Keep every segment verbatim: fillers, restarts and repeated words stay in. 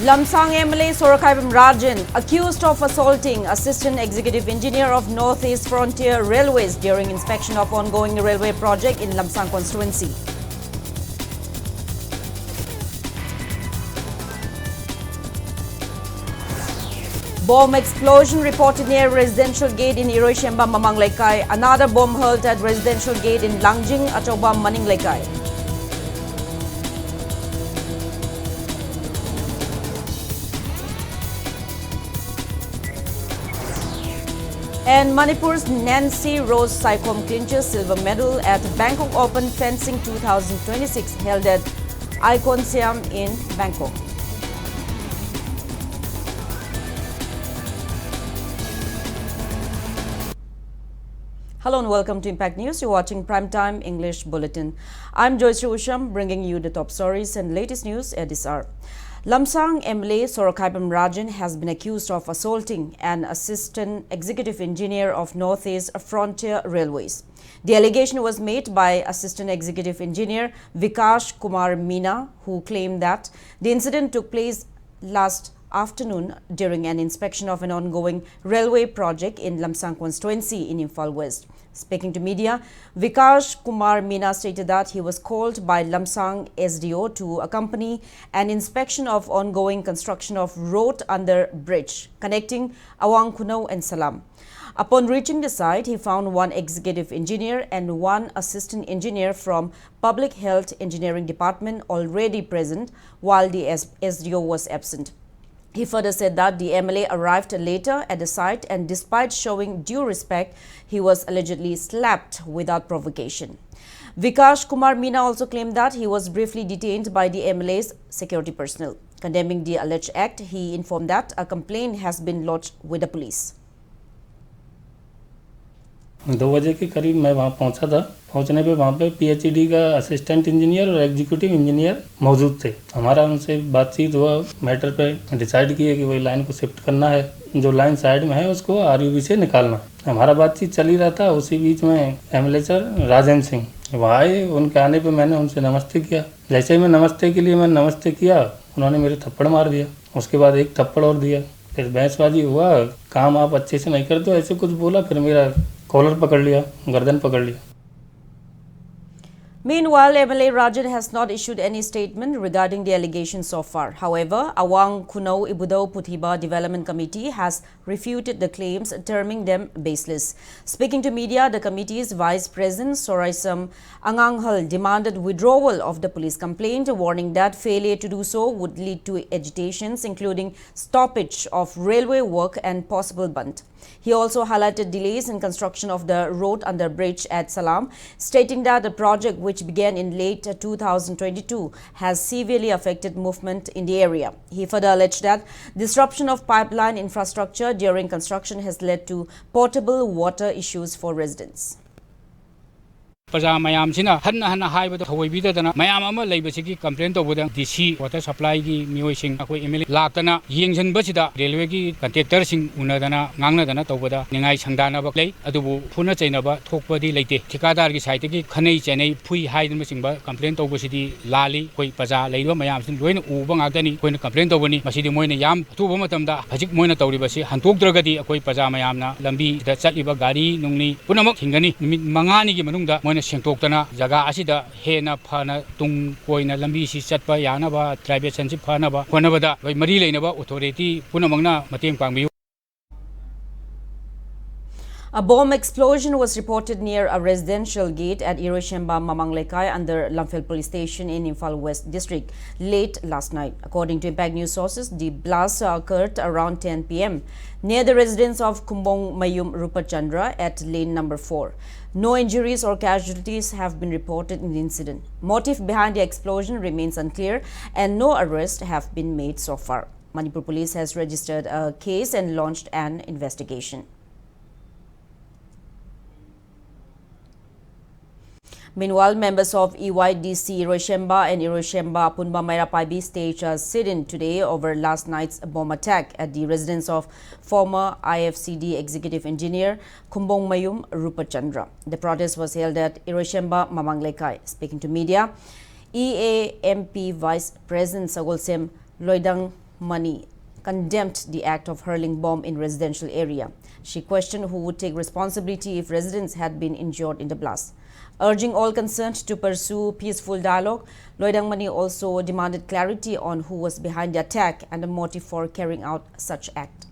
Lamsang M L A Sorakhaibam Rajan, accused of assaulting Assistant Executive Engineer of Northeast Frontier Railways during inspection of ongoing railway project in Lamsang constituency. Bomb explosion reported near residential gate in Iroishemba Mamang Leikai. Another bomb hurled at residential gate in Langjing Achobam Maning Leikai. And Manipur's Nancy Rose Saikhom clinches silver medal at Bangkok Open Fencing two thousand twenty-six, held at Icon Siam in Bangkok. Hello and welcome to Impact News. You're watching Prime Time English Bulletin. I'm Joyce Usham, bringing you the top stories and latest news at this hour. Lamsang M L A Sorakhaibam Rajan has been accused of assaulting an assistant executive engineer of Northeast Frontier Railways. The allegation was made by Assistant Executive Engineer Vikash Kumar Meena, who claimed that the incident took place last afternoon during an inspection of an ongoing railway project in Lamsang constituency in Imphal West. Speaking to media, Vikash Kumar Meena stated that he was called by Lamsang S D O to accompany an inspection of ongoing construction of road under bridge connecting Awang Khunou and Salam. Upon reaching the site, he found one executive engineer and one assistant engineer from Public Health Engineering Department already present while the S- S D O was absent. He further said that the M L A arrived later at the site and, despite showing due respect, he was allegedly slapped without provocation. Vikash Kumar Meena also claimed that he was briefly detained by the M L A's security personnel. Condemning the alleged act, he informed that a complaint has been lodged with the police. दो बजे के करीब मैं वहाँ पहुँचा था। पहुँचने पे वहाँ पे पीएचईडी का असिस्टेंट इंजीनियर और एग्जीक्यूटिव इंजीनियर मौजूद थे। हमारा उनसे बातचीत हुआ, मैटर पे डिसाइड किए कि वही लाइन को शिफ्ट करना है, जो लाइन साइड में है उसको आरयूबी से निकालना। हमारा बातचीत चल ही रहा था। उसी बीच में एमएलए सर राजेंद्र सिंह वहाँ आए। उनके आने पे मैंने उनसे नमस्ते किया। जैसे ही मैं नमस्ते के लिए मैं नमस्ते किया, उन्होंने मेरे थप्पड़ मार दिया, उसके बाद एक थप्पड़ और दिया, फिर बहसबाजी हुआ, काम आप अच्छे से नहीं करते हो, ऐसे कुछ बोला, फिर मेरा कॉलर पकड़ लिया, गर्दन पकड़ लिया। Meanwhile, M L A Rajan has not issued any statement regarding the allegations so far. However, Awang Khunau Ibudau Puthiba Development Committee has refuted the claims, terming them baseless. Speaking to media, the committee's vice president, Soraisam Anganghal, demanded withdrawal of the police complaint, warning that failure to do so would lead to agitations, including stoppage of railway work and possible bandh. He also highlighted delays in construction of the road under bridge at Salam, stating that the project, which began in late two thousand twenty-two, has severely affected movement in the area. He further alleged that disruption of pipeline infrastructure during construction has led to potable water issues for residents. ꯄ꯭ꯔꯖꯥ ꯃꯌꯥꯝꯁꯤꯅ ꯍꯟꯅ ꯍꯟꯅ ꯍꯥꯏꯕꯗ ꯊꯧꯑꯣꯏꯕꯤꯗꯗꯅ ꯃꯌꯥꯝ ꯑꯃ ꯂꯩꯕꯁꯤꯒꯤ complain ꯇꯧꯕꯗ ꯗꯤ ꯁꯤ water ꯁꯄ꯭ꯂꯥꯏꯒꯤ ꯃꯤꯑꯣꯏꯁꯤꯡ ꯑꯩꯈꯣꯏ ꯑꯦꯝ ꯑꯦꯜ ꯑꯦ ꯂꯥꯛꯇꯅ ꯌꯦꯡꯁꯤꯟꯕꯁꯤꯗ ꯔꯦꯜꯋꯦꯒꯤ ꯀꯟꯇ꯭ꯔꯦꯛꯇꯔꯁꯤꯡ ꯎꯅꯗꯅ ꯉꯥꯡꯅꯗꯅ ꯇꯧꯕꯗ ꯅꯤꯡꯉꯥꯏ ꯁꯪꯗꯥꯅꯕ ꯂꯩ꯫ ꯑꯗꯨꯕꯨ ꯐꯨꯅ ꯆꯩꯅꯕ ꯊꯣꯛꯄꯗꯤ ꯂꯩꯇꯦ꯫ ꯊꯤꯀꯥꯗꯥꯔꯒꯤ ꯁꯥꯏꯠꯇꯒꯤ ꯈꯠꯅꯩ ꯆꯩꯅꯩ ꯐꯨꯏ ꯍꯥꯏꯗꯅꯆꯤꯡꯕ ꯀꯝꯄ꯭ꯂꯦꯟ ꯇꯧꯕꯁꯤꯗꯤ ꯂꯥꯜꯂꯤ꯫ ꯑꯩꯈꯣꯏ ꯄ꯭ꯔꯖꯥ ꯂꯩꯔꯤꯕ ꯃꯌꯥꯝꯁꯤꯅ ꯂꯣꯏꯅ ꯎꯕ ꯉꯥꯛꯇꯅꯤ꯫ ꯑꯩꯈꯣꯏꯅ ꯀꯝꯄ꯭ꯂꯦꯟ ꯇꯧꯕꯅꯤ꯫ ꯃꯁꯤꯗꯤ ꯃꯣꯏꯅ ꯌꯥꯝ ꯑꯊꯨꯕ ꯃꯇꯝꯗ ꯍꯧꯖꯤꯛ ꯃꯣꯏꯅ ꯇꯧꯔꯤꯕꯁꯤ ꯍꯟꯗꯣꯛꯇ꯭ꯔꯒꯗꯤ ꯑꯩꯈꯣꯏ ꯄ꯭ꯔꯖꯥ ꯃꯌꯥꯝꯅ ꯂꯝꯕꯤꯗ ꯆꯠꯂꯤꯕ ꯒꯥꯔꯤ ꯅꯨꯡꯂꯤ ꯄꯨꯝꯅꯃꯛ ꯊꯤꯡꯒꯅꯤ꯫ ꯅꯨꯃꯤꯠ ꯃꯉꯥꯅꯤꯒꯤ ꯃꯅꯨꯡꯗ ꯃꯣꯏꯅ ꯁꯦꯡꯗꯣꯛꯇꯅ ꯖꯒꯥ ꯑꯁꯤꯗ ꯍꯦꯟꯅ ꯐꯅ ꯇꯨꯡ ꯀꯣꯏꯅ ꯂꯝꯕꯤꯁꯤ ꯆꯠꯄ ꯌꯥꯅꯕ, ꯗ꯭ꯔꯥꯏꯚꯦꯁꯟꯁꯤ ꯐꯅꯕ ꯍꯣꯠꯅꯕꯗ ꯑꯩꯈꯣꯏ ꯃꯔꯤ ꯂꯩꯅꯕ ꯑꯣꯊꯣꯔꯤꯇꯤ ꯄꯨꯝꯅꯃꯛꯅ ꯃꯇꯦꯡ ꯄꯥꯡꯕꯤꯌꯨ꯫ A bomb explosion was reported near a residential gate at Iroishemba Mamang Lekai under Lamphel Police Station in Imphal West District late last night. According to Impact News sources, the blast occurred around ten p m near the residence of Kumbong Mayum Rupachandra at lane number four. No injuries or casualties have been reported in the incident. Motive behind the explosion remains unclear and no arrests have been made so far. Manipur Police has registered a case and launched an investigation. Meanwhile, members of E Y D C Iroishemba and Iroishemba Apunba Mairapaibi staged a sit-in today over last night's bomb attack at the residence of former I F C D executive engineer Khumbong Mayum Rupachandra. The protest was held at Iroishemba Mamang Lekai. Speaking to media, E A M P Vice President Sagolsem Loidang Mani condemned the act of hurling bomb in residential area. She questioned who would take responsibility if residents had been injured in the blast. Urging all concerned to pursue peaceful dialogue, Loidang Mani also demanded clarity on who was behind the attack and the motive for carrying out such act.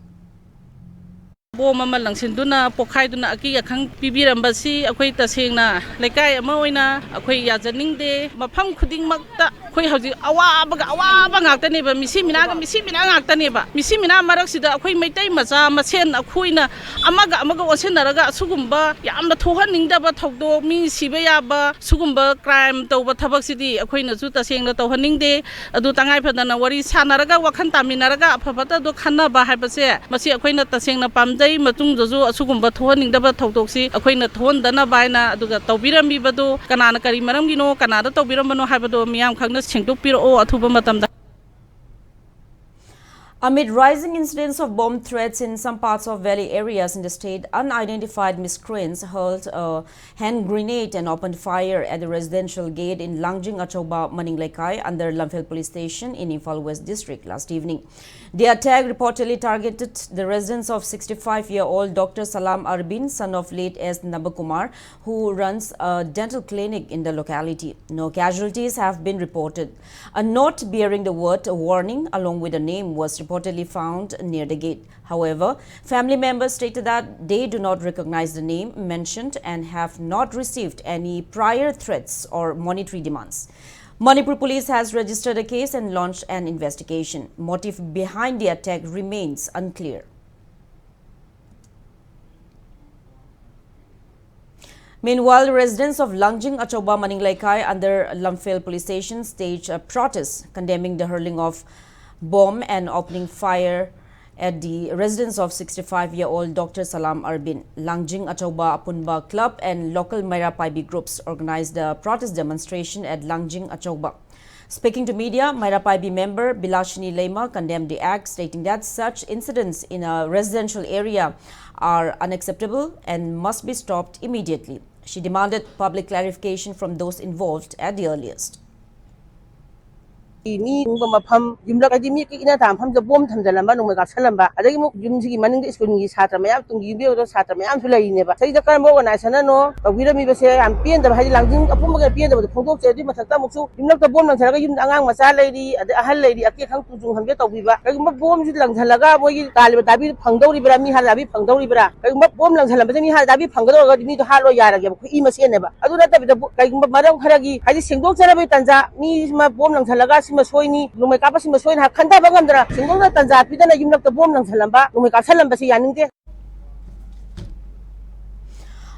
Bomb ꯑꯃ ꯂꯪꯁꯤꯟꯗꯨꯅ ꯄꯣꯈꯥꯏꯗꯨꯅ ꯑꯀꯤ ꯑꯈꯪ ꯄꯤꯕꯤꯔꯝꯕꯁꯤ ꯑꯩꯈꯣꯏ ꯇꯁꯦꯡꯅ ꯂꯩꯀꯥꯏ ꯑꯃ ꯑꯣꯏꯅ ꯑꯩꯈꯣꯏ ꯌꯥꯖꯅꯤꯡꯗꯦ꯫ ꯃꯐꯝ ꯈꯨꯗꯤꯡꯃꯛꯇ ꯑꯩꯈꯣꯏ ꯍꯧꯖꯤꯛ ꯑꯋꯥꯕꯒ ꯑꯋꯥꯕ ꯉꯥꯛꯇꯅꯦꯕ, ꯃꯤꯁꯤ ꯃꯤꯅꯥꯒ ꯃꯤꯁꯤ ꯃꯤꯅꯥ ꯉꯥꯛꯇꯅꯦꯕ꯫ ꯃꯤꯁꯤ ꯃꯤꯅꯥ ꯃꯔꯛꯁꯤꯗ ꯑꯩꯈꯣꯏ ꯃꯩꯇꯩ ꯃꯆꯥ ꯃꯁꯦꯟ ꯑꯩꯈꯣꯏꯅ ꯑꯃꯒ ꯑꯃꯒ ꯑꯣꯟꯁꯤꯟꯅꯔꯒ ꯑꯁꯤꯒꯨꯝꯕ ꯌꯥꯝꯅ ꯊꯣꯛꯍꯟꯅꯤꯡꯗꯕ ꯊꯧꯗꯣꯛ, ꯃꯤ ꯁꯤꯕ ꯌꯥꯕ ꯁꯤꯒꯨꯝꯕ ꯀ꯭ꯔꯥꯏꯝ ꯇꯧꯕ ꯊꯕꯛꯁꯤꯗꯤ ꯑꯩꯈꯣꯏꯅꯁꯨ ꯇꯁꯦꯡꯅ ꯇꯧꯍꯟꯅꯤꯡꯗꯦ꯫ ꯑꯗꯨ ꯇꯉꯥꯏ ꯐꯗꯅ ꯋꯥꯔꯤ ꯁꯥꯟꯅꯔꯒ, ꯋꯥꯈꯜ ꯇꯥꯃꯤꯟꯅꯔꯒ ꯑꯐ ꯐꯠꯇꯗꯣ ꯈꯟꯅꯕ ꯍꯥꯏꯕꯁꯦ, ꯃꯁꯤ ꯑꯩꯈꯣꯏꯅ ꯇꯁꯦꯡꯅ ꯄꯥꯝꯖꯩ꯫ ꯃꯇꯨꯡꯗꯁꯨ ꯑꯁꯤꯒꯨꯝꯕ ꯊꯣꯛꯍꯟꯅꯤꯡꯗꯕ ꯊꯧꯗꯣꯛꯁꯤ ꯑꯩꯈꯣꯏꯅ ꯊꯣꯛꯍꯟꯗꯅꯕ ꯍꯥꯏꯅ, ꯑꯗꯨꯒ ꯇꯧꯕꯤꯔꯝꯃꯤꯕꯗꯨ ꯀꯅꯥꯅ ꯀꯔꯤ ꯃꯔꯝꯒꯤꯅꯣ, ꯀꯅꯥꯗ ꯇꯧꯕꯤꯔꯝꯕꯅꯣ ꯍꯥꯏꯕꯗꯣ ꯃꯤꯌꯥꯝ ꯈꯪꯅ ꯁꯦꯡꯗꯣꯛꯄꯤꯔꯛꯑꯣ ꯑꯊꯨꯕ ꯃꯇꯝꯗ꯫ Amid rising incidents of bomb threats in some parts of valley areas in the state, unidentified miscreants hurled a hand grenade and opened fire at the residential gate in Langjing Achauba Maning Leikai under Lamphel Police Station in Imphal West District last evening. The attack reportedly targeted the residence of sixty-five-year-old Doctor Salam Arbin, son of late S Nabakumar, who runs a dental clinic in the locality. No casualties have been reported. A note bearing the word warning along with a name was reportedly found near the gate. However, family members stated that they do not recognize the name mentioned and have not received any prior threats or monetary demands. Manipur police has registered a case and launched an investigation. Motive behind the attack remains unclear. Meanwhile, residents of Langjing Achauba Maning Leikai under Lamphel Police Station staged a protest condemning the hurling of bomb and opening fire at the residence of sixty-five-year-old Doctor Salam Arbin. Langjing Achauba Apunba Club and local Meira Paibi groups organized a protest demonstration at Langjing Achauba. Speaking to media, Meira Paibi member Bilashini Leima condemned the act, stating that such incidents in a residential area are unacceptable and must be stopped immediately. She demanded public clarification from those involved at the earliest. ꯃꯤ ꯇꯨꯡꯕ ꯃꯐꯝ, ꯌꯨꯝꯂꯛ, ꯍꯥꯏꯗꯤ ꯃꯤ ꯏꯅꯥ ꯇꯥꯕ ꯃꯐꯝꯗ bomb ꯊꯝꯖꯤꯜꯂꯝꯕ, ꯅꯣꯡꯃꯩ ꯀꯥꯞꯁꯤꯜꯂꯝꯕ, ꯑꯗꯒꯤ ꯑꯃꯨꯛ ꯌꯨꯝꯁꯤꯒꯤ ꯃꯅꯤꯡꯗ ꯁ꯭ꯀꯨꯜꯒꯤ ꯁꯥꯇ꯭ꯔ ꯃꯌꯥꯝ, ꯇꯨꯡꯒꯤ ꯌꯨꯝꯕꯤꯔꯣꯟꯗ ꯁꯥꯇ꯭ꯔ ꯃꯌꯥꯝꯁꯨ ꯂꯩꯔꯤꯅꯦꯕ꯫ ꯁꯤꯗ ꯀꯔꯝꯕ organization ꯅꯣ ꯇꯧꯕꯤꯔꯝꯃꯤꯕꯁꯦ ꯌꯥꯝ ꯄꯦꯟꯗꯕ, ꯍꯥꯏꯗꯤ ꯂꯥꯡꯖꯤꯡ ꯑꯄꯨꯝꯕꯒꯤ ꯄꯦꯟꯗꯕꯗꯣ ꯐꯣꯡꯗꯣꯛꯆꯩ꯫ ꯑꯗꯨꯒꯤ ꯃꯊꯛꯇ ꯑꯃꯨꯛꯁꯨ ꯌꯨꯝꯂꯛꯇ ꯕꯣꯝ ꯂꯪꯊꯔꯒ ꯌꯨꯝꯗ ꯑꯉꯥꯡ ꯃꯆꯥ ꯂꯩꯔꯤ, ꯑꯗꯩ ꯑꯍꯜ ꯂꯩꯔꯤ, ꯑꯀꯦ ꯑꯈꯪ ꯇꯨꯖꯨꯡ ꯍꯟꯕ ꯇꯧꯕꯤꯕ, ꯀꯩꯒꯨꯝꯕ ꯕꯣꯝꯁꯤ ꯂꯪꯊꯜꯂꯒ ꯃꯣꯏꯒꯤ ꯇꯥꯜꯂꯤꯕ ꯗꯥꯕꯤ ꯐꯪꯗꯧꯔꯤꯕ꯭ꯔꯥ, ꯃꯤ ꯍꯥꯠꯂ ꯗꯥꯕꯤ ꯐꯪꯗꯧꯔꯤꯕ꯭ꯔꯥ? ꯀꯩꯒꯨꯝꯕ ꯕꯣꯝ ꯂꯪꯊꯜꯂꯝꯕꯗ ꯃꯤ ꯍꯥꯠꯂ ꯗꯥꯕꯤ ꯐꯪꯒꯗꯧꯔꯒꯗꯤ ꯃꯤꯗꯣ ꯍꯥꯠꯂꯣ ꯌꯥꯔꯒꯦꯕ, ꯑꯩꯈꯣꯏ ꯏ ꯃꯁꯦꯟꯅꯦꯕ꯫ ꯑꯗꯨ ꯅꯠꯇꯕꯤꯗ ꯕꯣ-, ꯀꯩꯒꯨꯝꯕ ꯃꯔꯝ ꯈꯔꯒꯤ, ꯍꯥꯏꯗꯤ ꯁꯦꯡꯗꯣꯛꯆꯅꯕꯒꯤ ꯇꯥꯟꯖꯥ, ꯃꯤ ꯑꯃ ꯕꯣꯝ ꯂꯪꯊꯜꯂꯒ ꯁꯤꯃ ꯁꯣꯏꯅꯤ, ꯅꯣꯡꯃꯩ ꯀꯥꯞꯄ ꯁꯤꯃ ꯁꯣꯏꯅꯤ ꯍꯥꯏ ꯈꯟꯊꯕ ꯉꯝꯗꯅ ꯁꯦꯡꯗꯣꯛꯅ ꯇꯥꯟꯖꯥ ꯄꯤꯗꯅ ꯌꯨꯝꯂꯛꯇ ꯕꯣꯝ ꯂꯪꯊꯜꯂꯝꯕ, ꯅꯣꯡꯃꯩ ꯀꯥꯞꯁꯜꯂꯝꯕꯁꯤ ꯌꯥꯅꯤꯡꯗꯦ꯫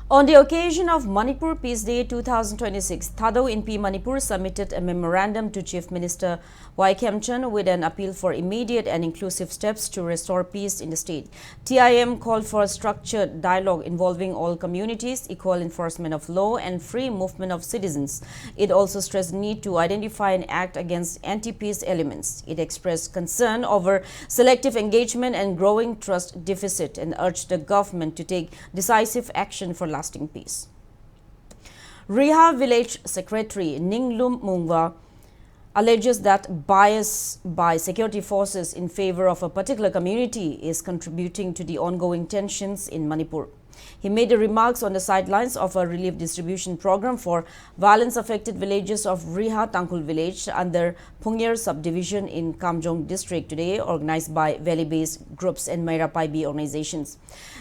On the occasion of Manipur Peace Day two thousand twenty-six, Thadou Inpi Manipur submitted a memorandum to Chief Minister Y Khemchand with an appeal for immediate and inclusive steps to restore peace in the state. T I M called for structured dialogue involving all communities, equal enforcement of law, and free movement of citizens. It also stressed the need to identify and act against anti-peace elements. It expressed concern over selective engagement and growing trust deficit and urged the government to take decisive action for lasting peace. Riha Village Secretary Ninglum Mungwa alleges that bias by security forces in favor of a particular community is contributing to the ongoing tensions in Manipur. He made the remarks on the sidelines of a relief distribution program for violence-affected villages of Riha Tangkhul village under Phungyar subdivision in Kamjong district today, organized by valley-based groups and Meira Paibi organizations.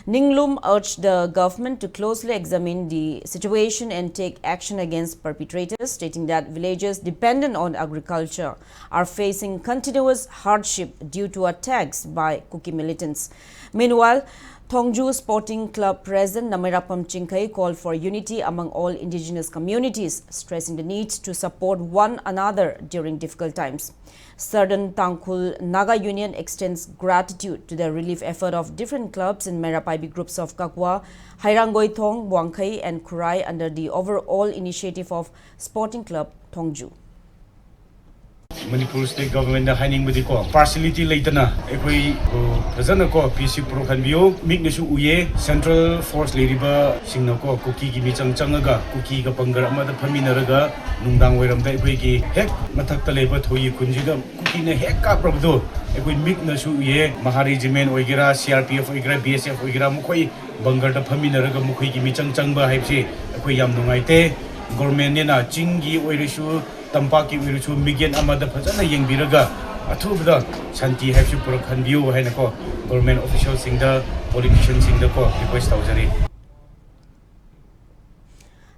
Ninglum urged the government to closely examine the situation and take action against perpetrators, stating that villages dependent on agriculture are facing continuous hardship due to attacks by Kuki militants. Meanwhile, Thongju Sporting Club President Nameirapam Chingkhei called for unity among all indigenous communities, stressing the need to support one another during difficult times. Southern Tangkhul Naga Union extends gratitude to the relief effort of different clubs in Meira Paibi groups of Kakwa, Hairangoi Thong, Wangkhei, and Khurai under the overall initiative of Sporting Club Thongju. Manipur state ꯒꯚꯔꯟꯃꯦꯟꯗ ꯍꯥꯏꯅꯤꯡꯕꯗꯤꯀꯣ, partiality ꯂꯩꯇꯅ ꯑꯩꯈꯣꯏꯕꯨ ꯐꯖꯅꯀꯣ ꯄꯤꯁꯁꯤ ꯄꯨꯔꯛꯍꯟꯕꯤꯌꯨ꯫ ꯃꯤꯠꯅꯁꯨ ꯎꯏꯌꯦ, central force ꯂꯩꯔꯤꯕꯁꯤꯡꯅꯀꯣ ꯀꯨꯀꯤꯒꯤ ꯃꯤꯆꯪ ꯆꯪꯉꯒ ꯀꯨꯀꯤꯒ ꯕꯪꯒꯔ ꯑꯃꯗ ꯐꯝꯃꯤꯟꯅꯔꯒ ꯅꯨꯡꯗꯥꯡ ꯋꯥꯏꯔꯝꯗ ꯑꯩꯈꯣꯏꯒꯤ ꯍꯦꯛ ꯃꯊꯛꯇ ꯂꯩꯕ ꯊꯣꯏꯒꯤ ꯈꯨꯟꯁꯤꯗ ꯀꯨꯀꯤꯅ ꯍꯦꯛ ꯀꯥꯞꯔꯕꯗꯣ ꯑꯩꯈꯣꯏ ꯃꯤꯠꯅꯁꯨ ꯎꯏꯌꯦ꯫ ꯃꯍꯥ ꯔꯦꯖꯤꯃꯦꯟ ꯑꯣꯏꯒꯦꯔꯥ, ꯁꯤ ꯑꯥꯔ ꯄꯤ ꯑꯦꯐ ꯑꯣꯏꯒꯦꯔꯥ, ꯕꯤ ꯑꯦꯁ ꯑꯦꯐ ꯑꯣꯏꯒꯦꯔꯥ, ꯃꯈꯣꯏ ꯕꯪꯒꯔꯗ ꯐꯝꯃꯤꯟꯅꯔꯒ ꯃꯈꯣꯏꯒꯤ ꯃꯤꯆꯪ ꯆꯪꯕ ꯍꯥꯏꯕꯁꯤ ꯑꯩꯈꯣꯏ ꯌꯥꯝ ꯅꯨꯡꯉꯥꯏꯇꯦ꯫ ꯒꯣꯔꯃꯦꯟꯅꯤꯅ ꯆꯤꯡꯒꯤ ꯑꯣꯏꯔꯁꯨ, ꯇꯝꯄꯥꯛꯀꯤ ꯑꯣꯏꯔꯁꯨ, ꯃꯤꯠꯌꯦꯡ ꯑꯃꯗ ꯐꯖꯅ ꯌꯦꯡꯕꯤꯔꯒ ꯑꯊꯨꯕꯗ ꯁꯥꯟꯇꯤ ꯍꯥꯏꯕꯁꯤ ꯄꯨꯔꯛꯍꯟꯕꯤꯌꯨ ꯍꯥꯏꯅꯀꯣ ꯒꯣꯔꯃꯦꯟ ꯑꯣꯐꯤꯁꯤꯌꯦꯜꯁꯤꯡꯗ, ꯄꯣꯂꯤꯇꯤꯁꯤꯌꯟꯁꯤꯡꯗꯀꯣ ꯔꯤꯀ꯭ꯋꯦꯁ ꯇꯧꯖꯔꯤ꯫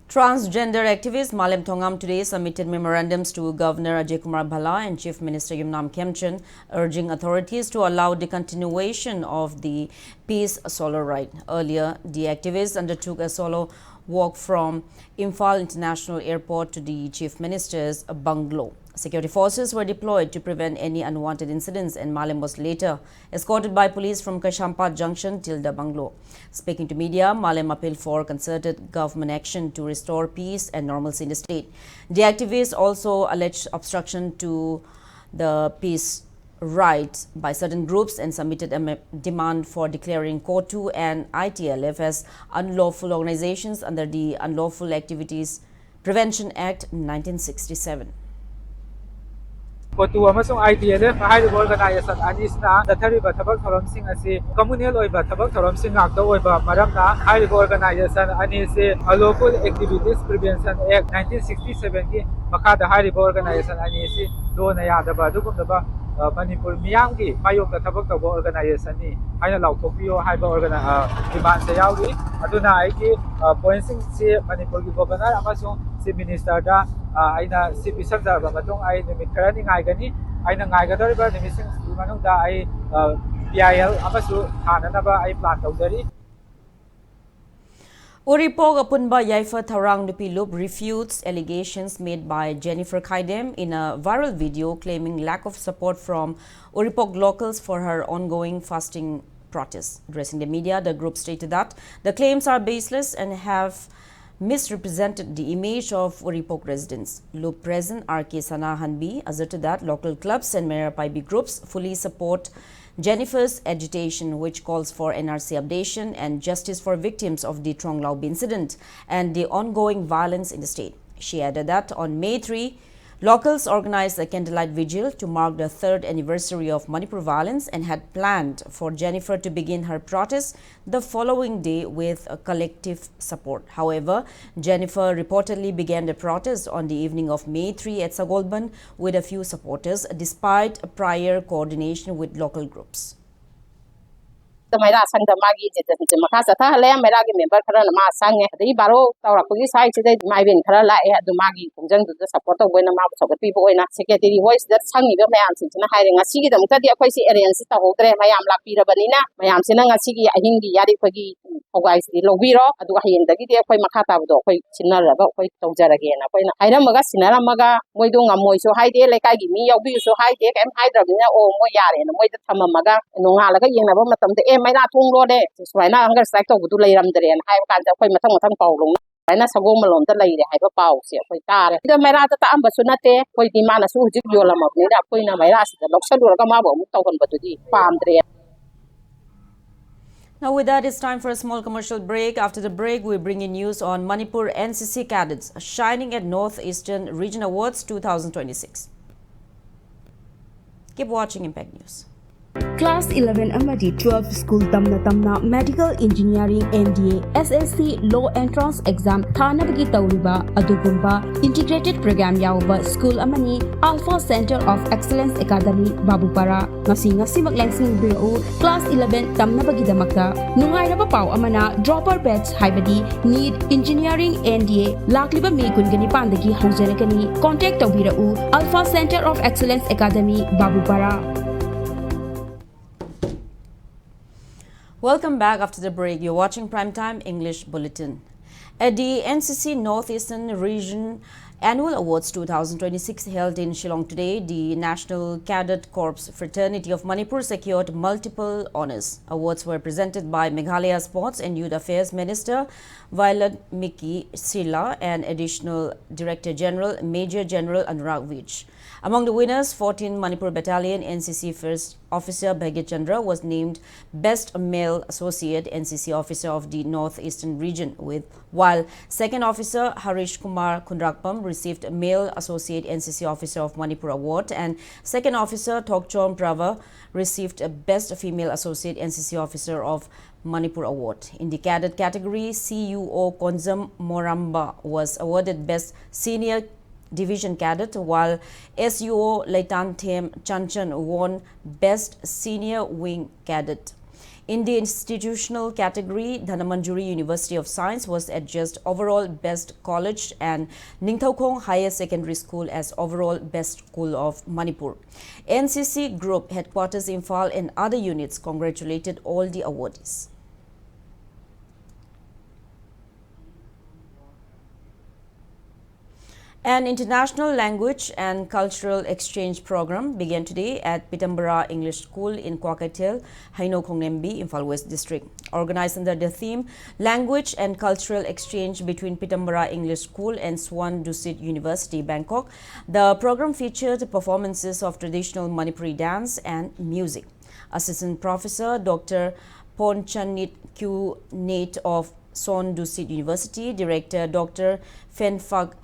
Transgender activist Malem Thongam today submitted memorandums to Governor Ajay Kumar Bhalla and Chief Minister Yumnam Khemchand, urging authorities to allow the continuation of the peace solo ride. Earlier, the activists undertook a solo walk from Imphal International Airport to the Chief Minister's bungalow. Security forces were deployed to prevent any unwanted incidents, and Malem was later escorted by police from Kaisampad Junction till the bungalow. Speaking to media, Malem appealed for concerted government action to restore peace and normalcy in the state. The activists also alleged obstruction to the peace ride by certain groups and submitted a me- demand for declaring COTU and I T L F as unlawful organizations under the Unlawful Activities Prevention Act nineteen sixty-seven. ꯀꯣꯇꯨ ꯑꯃꯁꯨꯡ ꯑꯥꯏ T L F ꯍꯥꯏꯔꯤꯕ organisation ꯑꯅꯤꯁꯤꯅ ꯆꯠꯊꯔꯤꯕ ꯊꯕꯛ ꯊꯧꯔꯝꯁꯤꯡ ꯑꯁꯤ communal ꯑꯣꯏꯕ ꯊꯕꯛ ꯊꯧꯔꯝꯁꯤꯡ ꯉꯥꯛꯇ ꯑꯣꯏꯕ ꯃꯔꯝꯅ, ꯍꯥꯏꯔꯤꯕ ꯑꯣꯔꯒꯅꯥꯏꯖꯦꯁꯟ ꯑꯅꯤꯁꯤ Unlawful Activities Prevention Act nineteen sixty-seven ꯒꯤ ꯃꯈꯥꯗ ꯍꯥꯏꯔꯤꯕ ꯑꯣꯔꯒꯅꯥꯏꯖꯦꯁꯟ ꯑꯅꯤꯁꯤ ꯂꯣꯅ ꯌꯥꯗꯕ ꯑꯗꯨꯒꯨꯝꯂꯕ, ꯑ, ꯃꯅꯤꯄꯨꯔ ꯃꯤꯌꯥꯝꯒꯤ ꯃꯥꯌꯣꯛꯇ ꯊꯕꯛ ꯇꯧꯕ ꯑꯣꯔꯒꯅꯥꯏꯖꯦꯁꯟꯅꯤ ꯍꯥꯏꯅ ꯂꯥꯎꯊꯣꯛꯄꯤꯌꯣ ꯍꯥꯏꯕ ꯑꯣꯔꯒꯅꯥ-, ꯑ, ꯗꯤꯃꯥꯟꯁꯦ ꯌꯥꯎꯔꯤ꯫ ꯑꯗꯨꯅ ꯑꯩꯒꯤ, ꯑ, ꯄꯣꯏꯟꯁꯤꯡꯁꯤ ꯃꯅꯤꯄꯨꯔꯒꯤ ꯒꯣꯕꯔꯅꯔ ꯑꯃꯁꯨꯡ ꯆꯤꯐ ꯃꯤꯅꯤꯁꯇꯔꯗ, ꯑ, ꯑꯩꯅ ꯁꯤ ꯄꯤꯁꯛꯆꯔꯕ ꯃꯇꯨꯡ ꯑꯩ ꯅꯨꯃꯤꯠ ꯈꯔꯅꯤ ꯉꯥꯏꯒꯅꯤ꯫ ꯑꯩꯅ ꯉꯥꯏꯒꯗꯧꯔꯤꯕ ꯅꯨꯃꯤꯠꯁꯤꯡꯁꯤꯒꯤ ꯃꯅꯨꯡꯗ ꯑꯩ, ꯑ, ꯄꯤ ꯑꯥꯏ ꯑꯦꯜ ꯑꯃꯁꯨ ꯊꯥꯅꯅꯕ ꯑꯩ ꯄ꯭ꯂꯥꯟ ꯇꯧꯖꯔꯤ꯫ Uripok Apunba Yaifa Thaurang Nupi Lup refutes allegations made by Jennifer Khaidem in a viral video claiming lack of support from Uripok locals for her ongoing fasting protests. Addressing the media, the group stated that the claims are baseless and have misrepresented the image of Uripok residents. Lup President R K Sanahanbi asserted that local clubs and Meira Paibi groups fully support Jennifer's agitation, which calls for N R C updation and justice for victims of the Thronglaubi incident and the ongoing violence in the state. She added that on May three, locals organized a candlelight vigil to mark the third anniversary of Manipur violence and had planned for Jennifer to begin her protest the following day with a collective support. However, Jennifer reportedly began the protest on the evening of May three at Sagolband with a few supporters, despite prior coordination with local groups. ꯃꯩꯔꯥ ꯁꯪꯗ ꯃꯥꯒꯤ ꯃꯈꯥ ꯆꯠꯊꯍꯜꯂꯦ꯫ ꯃꯩꯔꯥꯒꯤ member ꯈꯔꯅ ꯃꯥ ꯁꯪꯉꯦ꯫ ꯑꯗꯒꯤ ꯕꯥꯔꯣ ꯇꯧꯔꯛꯄꯒꯤ ꯁ꯭ꯋꯥꯏꯁꯤꯗ ꯏꯃꯥ ꯏꯕꯦꯟ ꯈꯔ ꯂꯥꯛꯑꯦ꯫ ꯑꯗꯨ ꯃꯥꯒꯤ ꯈꯣꯡꯖꯪꯗꯨꯗ support ꯇꯧꯕ ꯑꯣꯏꯅ, ꯃꯥꯕꯨ ꯁꯧꯒꯠꯄꯤꯕ ꯑꯣꯏꯅ secretary ꯍꯣꯏꯁꯤꯗ ꯁꯪꯉꯤꯕ ꯃꯌꯥꯝꯁꯤꯡꯁꯤꯅ ꯍꯥꯏꯔꯦ, "ꯉꯁꯤꯒꯤꯗꯃꯛꯇꯗꯤ ꯑꯩꯈꯣꯏꯁꯤ arrange ꯇꯧꯍꯧꯗ꯭ꯔꯦ꯫ ꯃꯌꯥꯝ ꯂꯥꯛꯄꯤꯔꯕꯅꯤꯅ ꯃꯌꯥꯝꯁꯤꯅ ꯉꯁꯤꯒꯤ ꯑꯍꯤꯡꯒꯤ ꯌꯥꯔꯤ ꯑꯩꯈꯣꯏꯒꯤ ꯊꯧꯒꯥꯏꯁꯤꯗꯤ ꯂꯧꯕꯤꯔꯣ꯫ ꯑꯗꯨꯒ ꯍꯌꯦꯡꯗꯒꯤꯗꯤ ꯑꯩꯈꯣꯏ ꯃꯈꯥ ꯇꯥꯕꯗꯣ ꯑꯩꯈꯣꯏ ꯁꯤꯟꯅꯔꯒ ꯑꯩꯈꯣꯏ ꯇꯧꯖꯔꯒꯦꯅ" ꯑꯩꯈꯣꯏꯅ ꯍꯥꯏꯔꯝꯃꯒ ꯁꯤꯟꯅꯔꯝꯃꯒ, ꯃꯣꯏꯗꯣ ꯉꯝꯃꯣꯏꯁꯨ ꯍꯥꯏꯗꯦ, ꯂꯩꯀꯥꯏꯒꯤ ꯃꯤ ꯌꯥꯎꯕꯤꯌꯨꯁꯨ ꯍꯥꯏꯗꯦ, ꯀꯩꯝ ꯍꯥꯏꯗ꯭ꯔꯕꯅꯤꯅ ꯑꯣ ꯃꯣꯏ ꯌꯥꯔꯦꯅ ꯃꯣꯏꯗ ꯊꯝꯃꯝꯃꯒ ꯅꯣꯡꯉꯥꯜꯂꯒ ꯌꯦꯡꯅꯕ ꯃꯇꯝꯗ, "ꯑꯦ, ꯃꯩꯔꯥ ꯊꯣꯡ ꯂꯣꯜꯂꯦ, ꯁꯨꯃꯥꯏꯅ hunger strike ꯇꯧꯕꯗꯨ ꯂꯩꯔꯝꯗ꯭ꯔꯦꯅ" ꯍꯥꯏꯕ ꯀꯥꯟꯗ ꯑꯩꯈꯣꯏ ꯃꯊꯪ ꯃꯊꯪ ꯄꯥꯎ ꯂꯧꯅ ꯁꯨꯃꯥꯏꯅ ꯁꯒꯣꯜꯕꯟ ꯂꯣꯝꯗ ꯂꯩꯔꯦ ꯍꯥꯏꯕ ꯄꯥꯎꯁꯦ ꯑꯩꯈꯣꯏ ꯇꯥꯔꯦ꯫ ꯁꯤꯗ ꯃꯩꯔꯥꯗ ꯇꯥꯛꯑꯝꯕꯁꯨ ꯅꯠꯇꯦ, ꯑꯩꯈꯣꯏꯗꯤ ꯃꯥꯅꯁꯨ ꯍꯧꯖꯤꯛ ꯌꯣꯜꯂꯝꯃꯕꯅꯤꯅ ꯑꯩꯈꯣꯏꯅ ꯃꯩꯔꯥꯁꯤꯗ ꯂꯧꯁꯜꯂꯨꯔꯒ ꯃꯥꯕꯨ ꯑꯃꯨꯛ ꯇꯧꯍꯟꯕꯗꯨꯗꯤ ꯄꯥꯝꯗ꯭ꯔꯦ꯫ Now, with that, it's time for a small commercial break. After the break, we bring you news on Manipur N C C cadets shining at Northeastern Region Awards two thousand twenty-six. Keep watching Impact News. Class eleven ꯑꯃꯗꯤ twelve school ꯇꯝꯅ ꯇꯝꯅ medical engineering, N D A, S S C, law entrance exam ꯊꯥꯅꯕꯒꯤ ꯇꯧꯔꯤꯕ ꯑꯗꯨꯒꯨꯝꯕ integrated program ꯌꯥꯎꯕ school ꯑꯃꯅꯤ Alpha Center of Excellence Academy, ꯕꯥꯕꯨꯄꯥꯔꯥ꯫ ꯉꯁꯤ ꯉꯁꯤꯃꯛ ꯂꯦꯡꯁꯤꯟꯕꯤꯔꯛꯎ꯫ Class eleven ꯇꯝꯅꯕꯒꯤꯗꯃꯛꯇ ꯅꯨꯡꯉꯥꯏꯔꯕ ꯄꯥꯎ ꯑꯃꯅ dropper batch ꯍꯥꯏꯕꯗꯤ NEET, engineering, N D A ꯂꯥꯛꯂꯤꯕ May ꯀꯨꯟꯒ ꯅꯤꯄꯥꯟꯗꯒꯤ ꯍꯧꯖꯔꯒꯅꯤ꯫ Contact ꯇꯧꯕꯤꯔꯛꯎ꯫ Alpha Center of Excellence Academy, ꯕꯥꯕꯨꯄꯥꯔꯥ꯫ Welcome back after the break. You're watching Prime Time English Bulletin. At the N C C Northeastern Region Annual Awards two thousand twenty-six held in Shillong today. The National Cadet Corps Fraternity of Manipur secured multiple honors. Awards were presented by Meghalaya Sports and Youth Affairs Minister Violet Miki Sila and Additional Director General Major General Anurag Vij. Among the winners, fourteen Manipur Battalion N C C First Officer Bhagya Chandra was named Best Male Associate N C C Officer of the Northeastern Region, with while Second Officer Harish Kumar Khundrakpam received Male Associate N C C Officer of Manipur Award, and Second Officer Thokchom Prava received a Best Female Associate N C C Officer of Manipur Award. In the cadet category, C U O Konzam Moramba was awarded Best Senior Division Cadet, while S U O Leitanthem Chanchan won Best Senior Wing Cadet. In the institutional category, Dhanamanjuri University of Science was adjudged overall best college, and Ningthoukong Higher Secondary School as overall best school of Manipur. N C C Group Headquarters Imphal and other units congratulated all the awardees. An international language and cultural exchange program began today at Pitambara English School in Kwakeithel, Haino Khongnembi, Imphal West District. Organized under the theme Language and Cultural Exchange between Pitambara English School and Swan Dusit University, Bangkok, the program featured performances of traditional Manipuri dance and music. Assistant Professor Doctor Ponchanit Q Nate of Swan Dusit University, Director Doctor Fenfak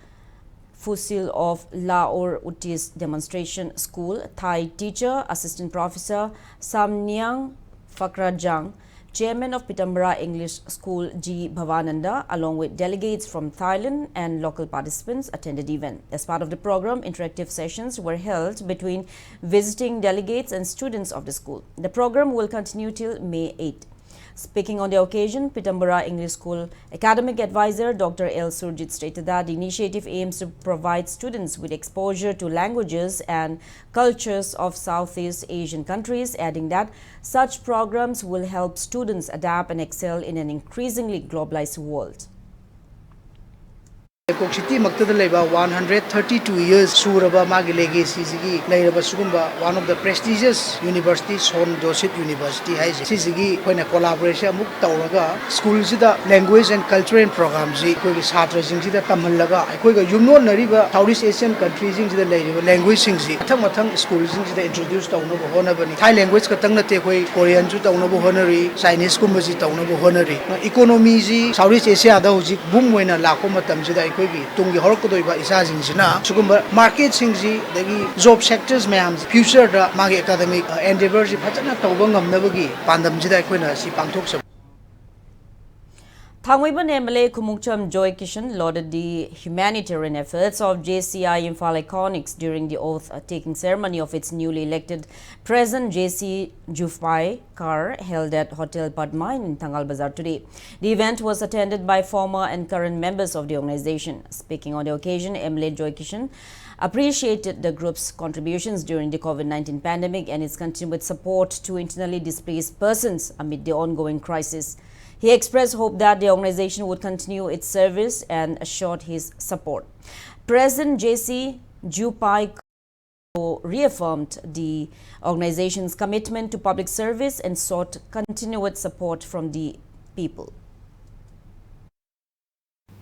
Fusil of Laur Utis Demonstration School, Thai teacher, Assistant Professor Samniang Fakrajang, Chairman of Pitambara English School G Bhavananda, along with delegates from Thailand and local participants, attended event. As part of the program, interactive sessions were held between visiting delegates and students of the school. The program will continue till May eighth. Speaking on the occasion, Pitambara English School academic advisor Doctor L Surjit stated that the initiative aims to provide students with exposure to languages and cultures of Southeast Asian countries, adding that such programs will help students adapt and excel in an increasingly globalized world. ꯀꯣꯛ ꯁꯤꯇꯤꯃꯛꯇꯗ ꯂꯩꯕ one hundred thirty two years ꯁꯨꯔꯕ ꯃꯥꯒꯤ ꯂꯦꯒꯦꯁꯤꯁꯤꯒꯤ ꯂꯩꯔꯕ ꯁꯤꯒꯨꯝꯕ one of the prestigious university, soan ꯖꯣꯁꯤꯞ university ꯍꯥꯏꯁꯦ, ꯁꯤꯁꯤꯒꯤ ꯑꯩꯈꯣꯏꯅ collaboration ꯑꯃꯨꯛ ꯇꯧꯔꯒ ꯁ꯭ꯀꯨꯜꯁꯤꯗ language and cultural programꯁꯤ ꯑꯩꯈꯣꯏꯒꯤ ꯁꯥꯇ꯭ꯔꯁꯤꯡꯁꯤꯗ ꯇꯝꯍꯜꯂꯒ ꯑꯩꯈꯣꯏꯒ ꯌꯨꯝꯂꯣꯟꯅꯔꯤꯕ South East Asian countryꯁꯤꯡꯁꯤꯗ ꯂꯩꯔꯤꯕ language—ꯁꯤꯡꯁꯤ ꯃꯊꯪ ꯃꯊꯪ ꯁ꯭ꯀꯨꯜꯁꯤꯡꯁꯤꯗ introduce ꯇꯧꯅꯕ ꯍꯣꯠꯅꯕꯅꯤ꯫ Thai language ꯈꯛꯇꯪ ꯅꯠꯇꯦ, ꯑꯩꯈꯣꯏ Koreanꯁꯨ ꯇꯧꯅꯕ ꯍꯣꯠꯅꯔꯤ, Chineseꯀꯨꯝꯕꯁꯤ ꯇꯧꯅꯕ ꯍꯣꯠꯅꯔꯤ꯫ Economyꯁꯤ South East Asiaꯗ ꯍꯧꯖꯤꯛ boom ꯑꯣꯏꯅ ꯂꯥꯛꯄ ꯃꯇꯝꯁꯤꯗ ꯑꯩꯈꯣꯏꯒꯤ ꯇꯨꯡꯒꯤ ꯍꯧꯔꯛꯀꯗꯣꯏꯕ ꯏꯆꯥꯁꯤꯡꯁꯤꯅ ꯁꯤꯒꯨꯝꯕ marketꯁꯤꯡꯁꯤ ꯑꯗꯒꯤ job sectors ꯃꯌꯥꯝꯁꯤ futureꯗ ꯃꯥꯒꯤ academic endeavorꯁꯤ ꯐꯖꯅ ꯇꯧꯕ ꯉꯝꯅꯕꯒꯤ ꯄꯥꯟꯗꯝꯁꯤꯗ ꯑꯩꯈꯣꯏꯅ ꯁꯤ ꯄꯥꯡꯊꯣꯛꯆꯕ꯫ Thangmeiban M L A Khumukcham Joy Kishan lauded the humanitarian efforts of J C I Imphal Iconics during the oath-taking ceremony of its newly elected president, J C Jupai Kar, held at Hotel Padma in Thangal Bazar today. The event was attended by former and current members of the organization. Speaking on the occasion, M L A Joy Kishan appreciated the group's contributions during the COVID nineteen pandemic and its continued support to internally displaced persons amid the ongoing crisis. He expressed hope that the organization would continue its service and assured his support. President J C Jupai reaffirmed the organization's commitment to public service and sought continued support from the people.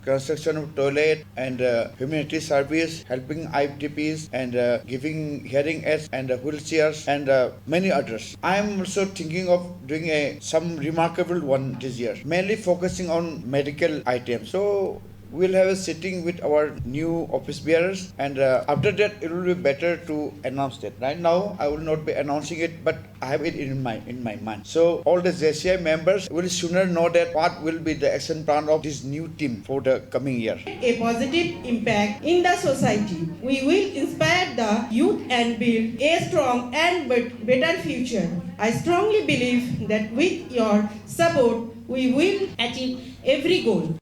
Construction of toilet and uh, humanity service, helping I P Ds and uh, giving hearing aids and uh, wheelchairs and uh, many others. I am also thinking of doing a, some remarkable one this year, mainly focusing on medical items. So we'll have a sitting with our new office bearers, and uh, after that it will be better to announce that. Right now I will not be announcing it, but I have it in my in my mind. So all the J C I members will sooner know that what will be the action plan of this new team for the coming year. A positive impact in the society. We will inspire the youth and build a strong and bet- better future. I strongly believe that with your support, we will achieve every goal.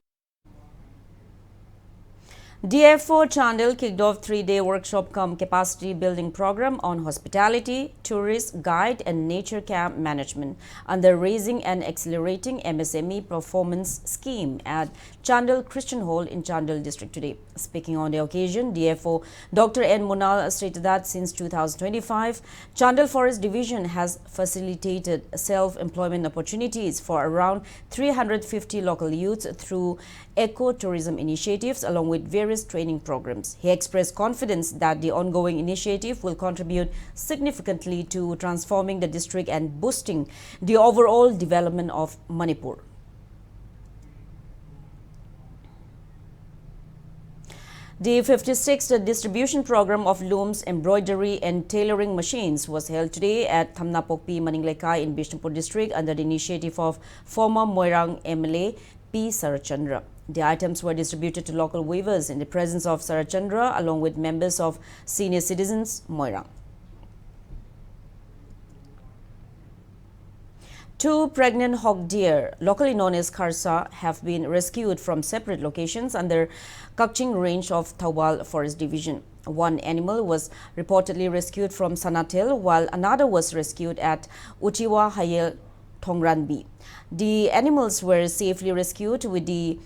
D F O Chandel kicked off three-day workshop cum capacity building program on hospitality, tourist guide and nature camp management under Raising and Accelerating M S M E Performance Scheme at Chandel Christian Hall in Chandel District today. Speaking on the occasion, D F O Doctor N Munal stated that since two thousand twenty-five, Chandel Forest Division has facilitated self-employment opportunities for around three hundred fifty local youths through eco-tourism initiatives along with various training programs. He expressed confidence that the ongoing initiative will contribute significantly to transforming the district and boosting the overall development of Manipur. The fifty-sixth distribution program of looms, embroidery and tailoring machines was held today at Thamnapokpi Maningleikai in Bishnupur district under the initiative of former Moirang M L A P Sarachandra. The items were distributed to local weavers in the presence of Sarachandra along with members of senior citizens Moirang. Two pregnant hog deer, locally known as kharsa, have been rescued from separate locations under Kakching Range of Thoubal Forest Division. One animal was reportedly rescued from Sanathel, while another was rescued at Uchiwa Hayel Thongranbi. The animals were safely rescued with the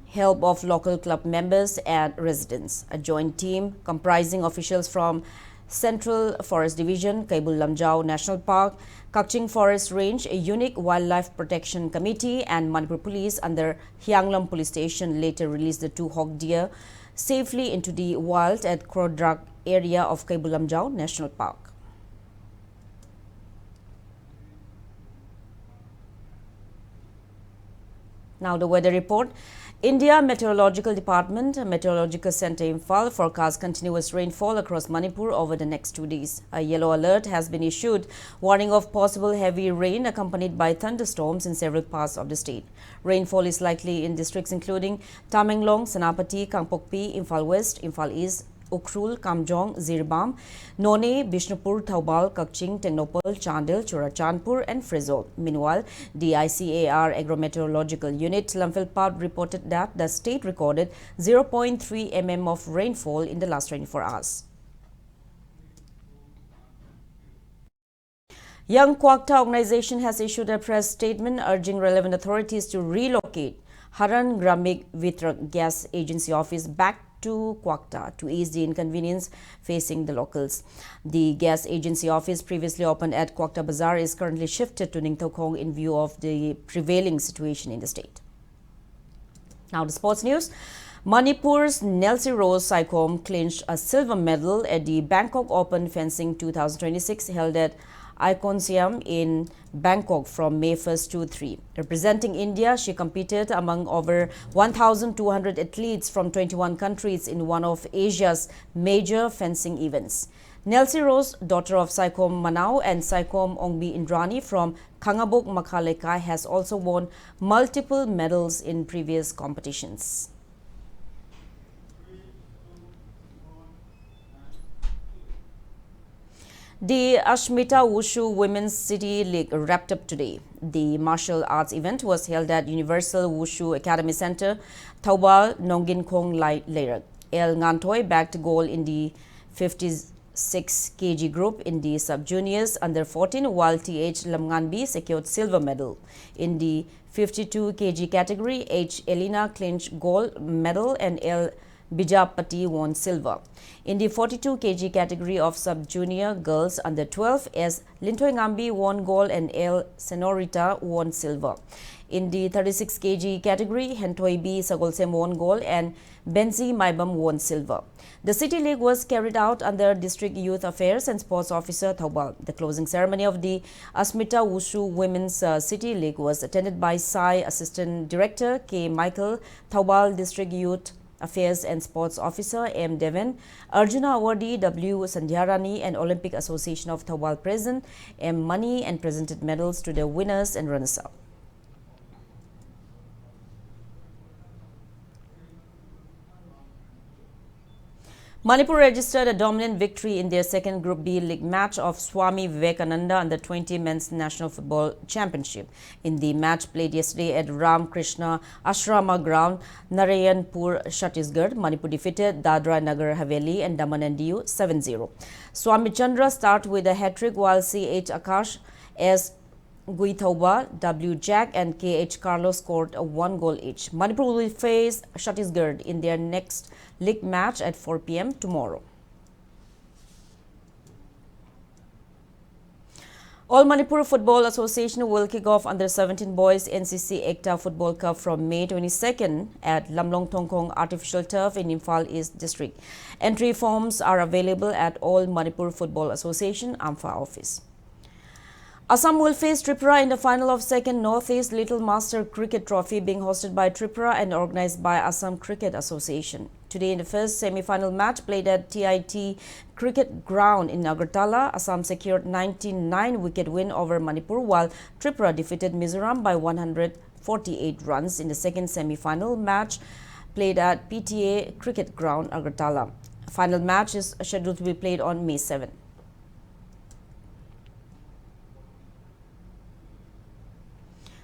help of local club members and residents. A joint team comprising officials from Central Forest Division, Keibul Lamjao National Park, Kakching Forest Range, a unique wildlife protection committee, and Manipur Police under Hianglam Police Station later released the two hog deer safely into the wild at Krodrak area of Keibul Lamjao National Park. Now the weather report. India Meteorological Department Meteorological Center Imphal forecasts continuous rainfall across Manipur over the next two days. A yellow alert has been issued, warning of possible heavy rain accompanied by thunderstorms in several parts of the state. Rainfall is likely in districts including Tamenglong, Senapati, Kangpokpi, Imphal West, Imphal East, Ukhrul, Kamjong, Jiribam, Noney, Bishnupur, Thoubal, Kakching, Tengnoupal, Chandel, Churachandpur, and Pherzawl. Meanwhile, the I C A R Agro-Meteorological Unit, Lamphel Pab, reported that the state recorded zero point three mm of rainfall in the last twenty-four hours. Young Kwakta organization has issued a press statement urging relevant authorities to relocate Haran Gramik Vitrak Gas Agency office back to Kwakta to ease the inconvenience facing the locals. The gas agency office, previously opened at Kwakta Bazar, is currently shifted to Ningtoukhong in view of the prevailing situation in the state. Now to sports news. Manipur's Nelsie Rose Saikhom clinched a silver medal at the Bangkok Open Fencing two thousand twenty-six, held at Ikonsiam in Bangkok from May first to three. Representing India, she competed among over one thousand two hundred athletes from twenty-one countries in one of Asia's major fencing events. Nelsie Rose, daughter of Saikhom Manao and Saikhom Ongbi Indrani from Khangabok Makha Leikai, has also won multiple medals in previous competitions. The Ashmita Wushu Women's City League wrapped up today. The martial arts event was held at Universal Wushu Academy Center, Thoubal, Nongin Khong Lai Leirak. L Nganthoi bagged gold in the fifty-six K G group in the sub-juniors under fourteen, while T H Lamnganbi secured silver medal. In the fifty-two K G category, H Elena clinched gold medal and L Bijapati won silver. In the forty-two K G category of sub-junior girls under twelve, S Linthoingambi won gold and L Senorita won silver. In the thirty-six K G category, Henthoibi Sagolsem won gold and Benzi Maibam won silver. The City League was carried out under District Youth Affairs and Sports Officer Thoubal. The closing ceremony of the Asmita Wushu Women's, uh, City League was attended by S A I Assistant Director K Michael, Thoubal District Youth Affairs and Sports Officer M Deven, Arjuna Awardee W Sandhyarani, and Olympic Association of Thoubal President M Mani, and presented medals to the winners and runners-up. Manipur registered a dominant victory in their second Group B league match of Swami Vivekananda Under twenty Men's National Football Championship. In the match played yesterday at Ram Krishna Ashrama Ground, Narayanpur, Chhattisgarh, Manipur defeated Dadra Nagar Haveli and Daman and Diu seven zero. Swami Chandra starred with a hat-trick, while C H Akash, S Guithoba, W Jack and K H Carlos scored a one goal each. Manipur will face Chhattisgarh in their next league match at four p m tomorrow. All Manipur Football Association will kick off Under seventeen Boys N C C Ekta Football Cup from May twenty-second at Lamlong Thongkhong Artificial Turf in Imphal East District. Entry forms are available at All Manipur Football Association, AMFA office. Assam will face Tripura in the final of second Northeast Little Master Cricket Trophy, being hosted by Tripura and organized by Assam Cricket Association. Today, in the first semi-final match played at T I T Cricket Ground in Agartala, Assam secured ninety-nine wicket win over Manipur, while Tripura defeated Mizoram by one hundred forty-eight runs in the second semi-final match played at P T A Cricket Ground, Agartala. Final match is scheduled to be played on May seven.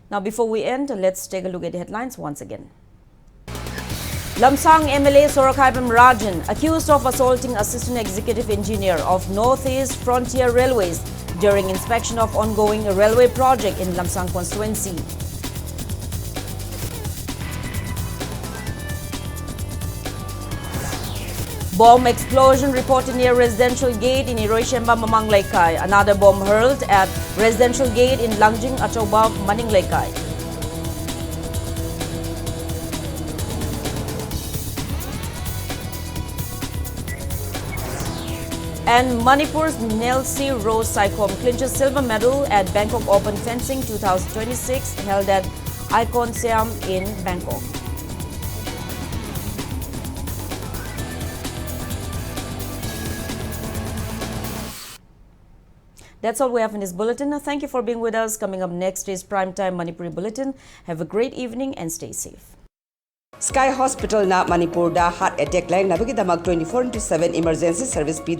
Now, before we end, let's take a look at the headlines once again. Lamsang M L A Sorakaibam Rajan accused of assaulting Assistant Executive Engineer of Northeast Frontier Railways during inspection of ongoing railway project in Lamsang constituency. Bomb explosion reported near residential gate in Iroishemba Mamang Leikai. Another bomb hurled at residential gate in Langjing Achauba Maning Leikai. And Manipur's Nelsie Rose Saikhom clinches silver medal at Bangkok Open Fencing two thousand twenty-six, held at Icon Siam in Bangkok. That's all we have in this bulletin. Thank you for being with us. Coming up next is Primetime Manipuri Bulletin. Have a great evening and stay safe. Sky Hospitalꯅ ꯃꯅꯤꯄꯨꯔꯗ heart attack ꯂꯥꯌꯦꯡꯅꯕꯒꯤꯗꯃꯛ twenty four into seven emergency service ꯄꯤ